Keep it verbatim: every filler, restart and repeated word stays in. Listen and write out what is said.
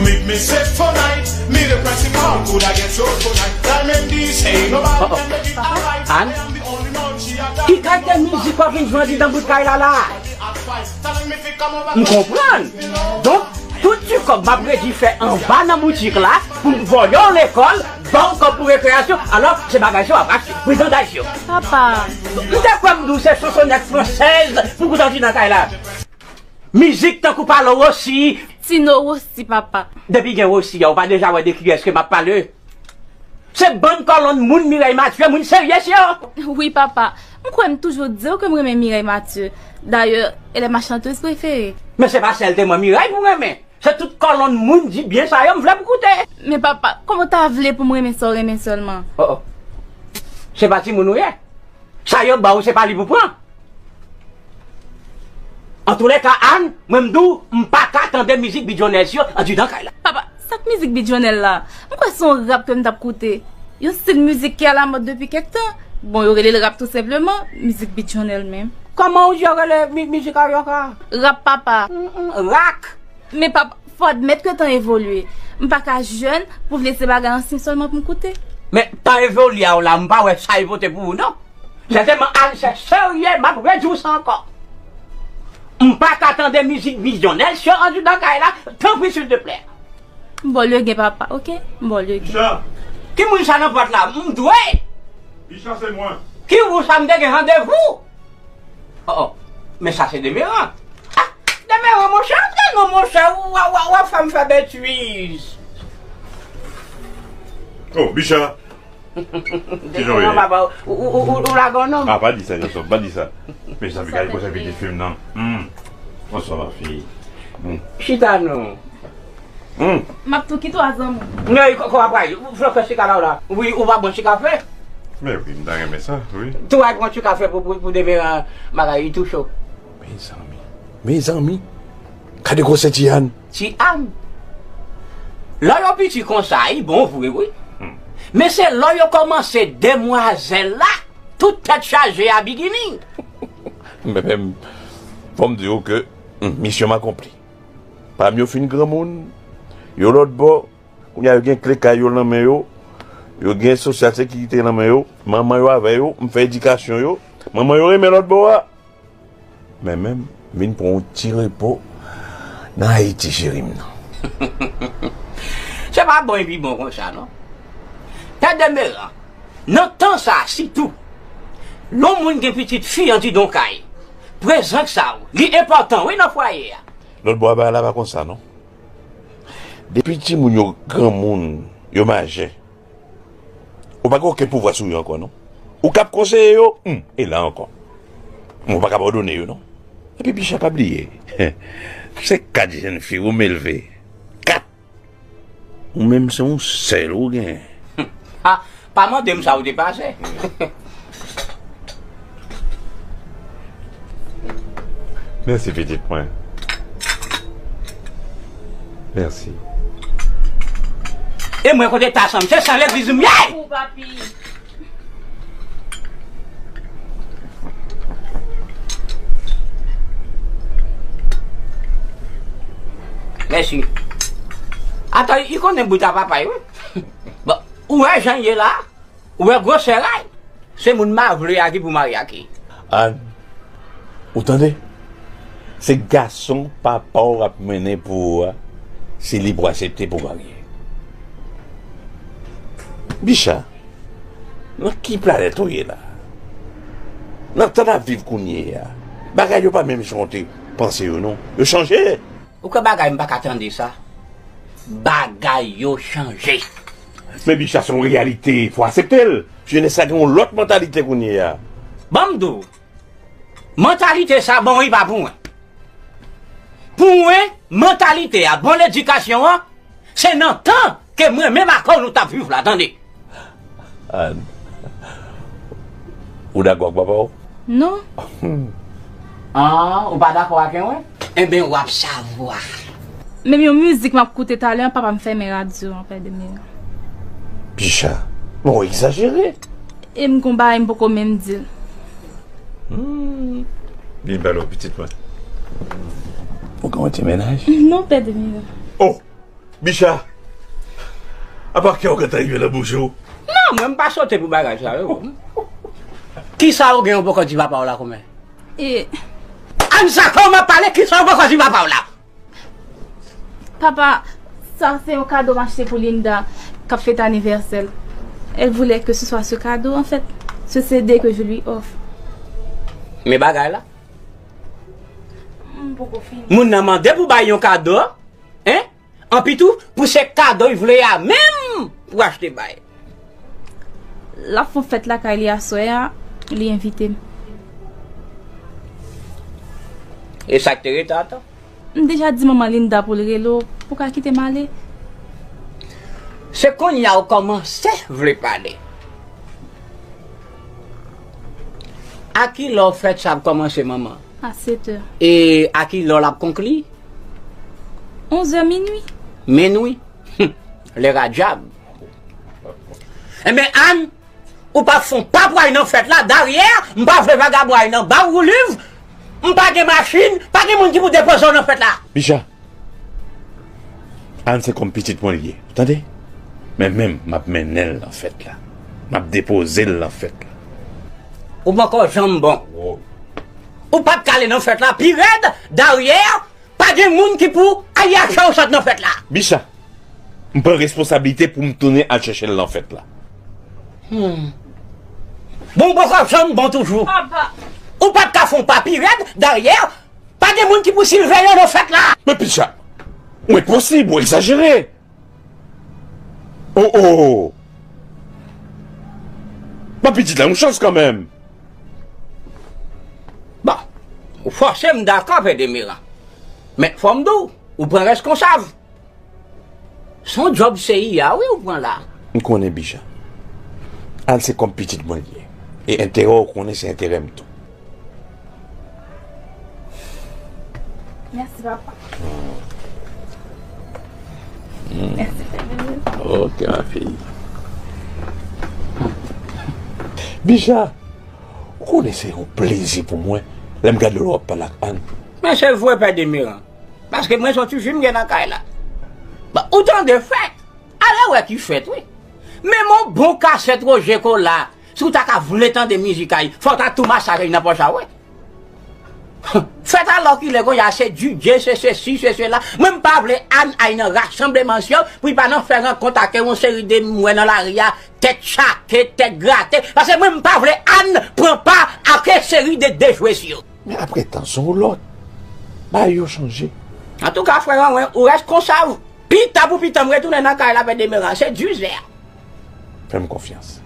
Keep me safe for night. Me the principal, could I get your tonight? Diamond D say nobody can make it alright. I am the only man she a Ki kalite mizik w ap vin jwe andidan bout kay la la? M konprann. Donk, tout ti kòb m ap redi fè anba nan boutik la pou m voye w lekòl, ba w kòb pou rekreyasyon, alò, se bagay sa w ap achte, brizandaj yo. Papa. M te kwè m di w se chansonèt fransèz pou kout andidan kay la. Mizik tankou Palo Rossi. Tino Rossi, papa. Depi gen Rossi a, ou pa deja wè de kiyès ke m ap pale? Se bann kòlonn moun Mireille Mathieu, moun serye yo. Wi, papa. M kwè m toujou di w ke m renmen Mireille Mathieu. D'ailleurs, elle est ma chanteuse préférée. Men se pa sèl te mwen Mireille pou renmen. Se tout kòlonn moun di byen sa yo m vle pou koute. Men papa, kòman w ta vle pou m renmen sa w renmen sèlman? Oh, oh. Se pa timoun ou ye. Sa yo ba w, se pa li pou pran. Antoulèka, Ann, mwen m di w, m pa ka tande mizik Bidjonèl yo andidan kay la. Papa, sa k mizik Bidjonèl la? M kwè se yon rap ke m t ap koute. Yon stil mizik ki alamòd depi kèk tan. Bon, yo rele l rap tou senpleman, mizik Bidjonèl menm. Kòman w di yo rele mi- mizik a yo ka? Rap, papa. Mm, mm, rak. Men papa, fò admèt ke tan evolye. M pa ka jèn pou vle se bagay ansyen sèlman pou m koute. Men tan evolye a w la, m pa wè sa e pote pou ou non. Sètènman, Ann, se serye, m ap redi w sa ankò. M pa ka tande mizik Bidjonèl yo andidan kay la, tanpri, silteplè. M ba w legen, papa, oke? M ba w legen. Bicha! Ki moun sa nan pòt la? M dwe! Bicha, se mwen. Ki ou sa m te gen randevou? Oh, oh. Men sa se Demeran. Ah, Demeran, monchè, antre non, monchè, w a, w a, w a fè m fè betiz. Oh, Bicha. Demeran, papa, ou, ou, ou, ou lage yon nonm. Ah, pa di sa, Jason, pa di sa. Mezanmi, gade kòman pitit fi m nan. Hmm. Bonswa, ma fille. Hmm. Chita non. Hmm. M ap tou kite w a zanmi. Non, e kò, kò w ap pral. Ou fè chika la, w la. Wi, ou pa bon chika fè. Men wi, m ta renmen sa, wi. Tou ay pran chika fè pou, pou, pou Demeran bagay, li tou cho. Mezanmi. Mezanmi. Gade gwosè Ti Ann. Ti Ann. Lè yo piti konsa, li bon vre, wi. Hmm. Men se lè yo kòmanse demwazèl la, tout tèt chaje a bigini. Men, men, fò m di w ke, hmm, misyon m akonpli. Pam yo fin granmoun, yo lòt bò, kounye a yo gen kle kay yo nan men yo, yo gen sosyal sekirite nan men yo, manman yo avè yo, m fè edikasyon yo, manman yo renmen lòt bò a. Men menm, vin pran yon ti repo nan Ayiti, cheri m nan. Se pa bon epi bon konsa, non. Pè Demeran, nan tan sa a sitou, lè yon moun gen pitit fi andidan kay, prezans sa a, li enpòtan, wi, nan fwaye a. Lòt bò a bagay la pa konsa, non. Depi timoun yo granmoun, yo majè, ou pa gen okenn pouvwa sou yo ankò, non. Ou kab konseye yo, hmm, e la ankò. Ou pa kab òdone yo, non. Epi Bicha, pa bliye, se kat jèn fi ou m elve. Kat! Ou menm se yon sèl ou genyen. Ah, pa mande m sa ou te pase. Mèsi, pitit mwen. Mèsi. E mwen kote tas an m, se san legliz m ye! Ou papi. Mèsi. Ata, li konnen bout a papa, wi. Bon, ou wè jan l ye la? Ou wè gwosè ray? Se moun m a vle a ki pou marye ak li. Ann, ou tande? Se gason papa w ap mennen pou ou a, se li pou aksepte pou marye. Bicha, nan ki planèt ou ye la? Nan tan n ap viv kounye a, bagay yo pa menm jan w te panse yo non. Yo chanje. Ou kwè bagay m pa ka tande sa? Bagay yo chanje. Men Bicha, se yon reyalite, fò aksepte l. Jenès la gen yon lòt mantalite kounye a. Ban m di w, mantalite sa bon, li pa pou mwen. Pou mwen, mantalite a, bon ledikasyon an, se nan tan ke mwen menm ak ou nou t ap viv la, tande. Ann, ou dakò ak papa w? Non. Ah, ou pa dakò ak mwen? Enben, w ap savwa. Menm yon mizik m ap koute talè an, papa m fèmen radyo an, pè Demeran. Bicha, men w egzajere. E m gon bagay m poko menm di l. Hmm. Byen pale w, pitit mwen. Ou gen yon ti mennaj? Non, pè Demeran. Oh! Bicha, apa kè w gentan rive nan bouch ou? Non, mwen m pa sote pou bagay sa yo. Kisa ou gen ou poko di papa w la kòmè? E Ann sa kòman pale, kisa ou poko di papa w la? Papa, sa se yon kado m achte pou Linda k ap fete anivèsè l. Elle voulait que ce soit ce cadeau, en fait, ce C D que je lui offre. Men bagay la. M poko fini. Moun nan mande pou bay yon kado, en? Anpi tou, pou se kado l vle a menm pou achte bay. L ap fè yon fèt lakay li aswè a, li envite m. E sa k te rete ankò? M deja di manman Linda pou l rele w, pou w ka kite m ale. Se kounye a ou kòmanse vle pale. A ki lè w fèt sa ap kòmanse, manman? A sèt è. E a ki lè w l ap konkli? Onz è, minui. Minui? Lè radyab. Enben, Ann, ou p ap fè yon pa pway nan fèt la, daryè, m pa vle vagabon al nan ba w wouliv, m pa gen machin, pa gen moun ki pou depoze w nan fèt la. Bicha, Ann se kòm pitit mwen li ye, ou tande? Men menm, m ap mennen l nan fèt la. M ap depoze l nan fèt la. Ou poko janm bon. Ou p ap ka ale nan fèt la pi rèd, daryè, pa gen moun ki pou al achte w sot nan fèt la. Bicha, m pran responsablite pou m tounen al chèche l nan fèt la. Hmm. Bon, ou poko janm bon toujou. Papa. Ou p ap ka fè yon pa pi rèd, daryè, pa gen moun ki pou siveye w nan fèt la. Men Bicha, ou enposib, ou egzajere. Oh, oh. Ban pitit la yon chans kanmenm. Bon, ou fòse m dakò, Pè Demeran. Men fò m di w, ou pran reskonsav. Se yon djòb C I A, wi, ou pran la. M konnen, Bicha. Ann se kòm pitit mwen li ye. E enterè w, ou konnen se enterè m tou. Mèsi, papa. Mèsi, Fèmil. Ok, ma fille. Bicha, ou konnen se yon plezi pou mwen lè m gade lè w ap pale ak Ann. Men se vre, Pè Demeran. Paske mwen soti jim gen nan kay la. Bon, ou tande fèt. Ale wè ki fèt, wi. Menm yon bon kasèt Roger Colas, si w ta ka vle tande mizik a, fò w ta tou masak li nan pòch a, wi. Fèt alòkilè konnya se D J, se sesi, se sela. Mwen m pa vle Ann al nan rasanbleman sa yo, pou li pa nan fè rankont ak yon seri de m wè nan lari a, tèt chake, tèt grate. Paske mwen m pa vle Ann pran pa ak yon seri de dejwe sa yo. Men apretan, se yon lòt. Bagay yo chanje. Antouka, frè Anwen, ou reskonsav. Pita pou pita, m retounen nan kay la, Pè Demeran. Se dizè. Fè m konfyans.